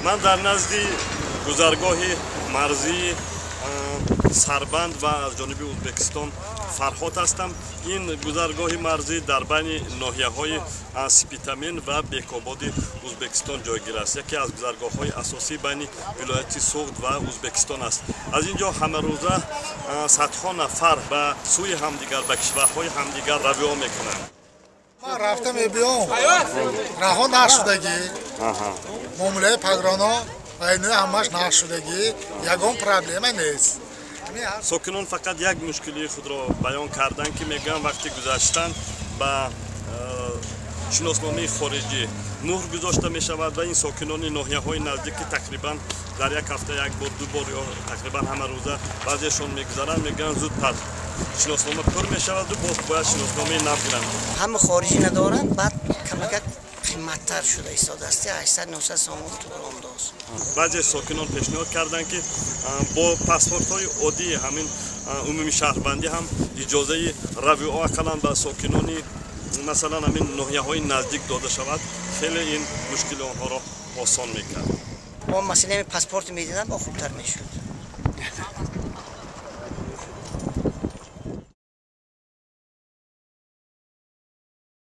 Ман дар назди гузаргоҳи марзии Сарбанд ва аз ҷониби Ӯзбекистон Фарҳод ҳастам. Ин гузаргоҳи марзӣ дар байни ноҳияҳои Спитамен ва Бекободи Ӯзбекистон ҷойгир аст. Яке аз гузаргоҳҳои асосӣ байни вилояти Суғд ва Ӯзбекистон аст. Аз ин ҷо ҳамарӯза садҳо нафар ба сӯи ҳамдигар, ба кишварҳои ҳамдигар равиё мекунанд. Ман рафта мебиём, раҳо нашудагӣ, муомилаи пограно ва инои ҳамаш нашудагӣ, ягон проблема нест. Сокинон фақат як мушкилии худро баён карданд, ки мегӯянд, вақти гузаштан ба шиносномаи хориҷӣ муҳр гузошта мешавад ва ин сокинони ноҳияҳои наздик, ки тақрибан дар як ҳафта як бор, ду бор ё тақрибан ҳама рӯза баъзеашон мегузаранд, мегӯянд, зудтар шиноснома пур мешаваду боз бояд шиносномаи нав гиранд. Ҳама хориҷӣ надоранд, баъд камакак қиматтар шуда истодааст, 800-900 сомон туромдоз. Баъзе сокинон пешниҳод карданд, ки бо паспортҳои оддии ҳамин умумии шаҳрвандӣ ҳам иҷозаи равио ақаллан ба сокинони, масалан, ҳамин ноҳияҳои наздик дода шавад, хеле ин мушкили онҳоро осон мекард. Бо масъалаи паспорт медидам, бо хубтар мешуд.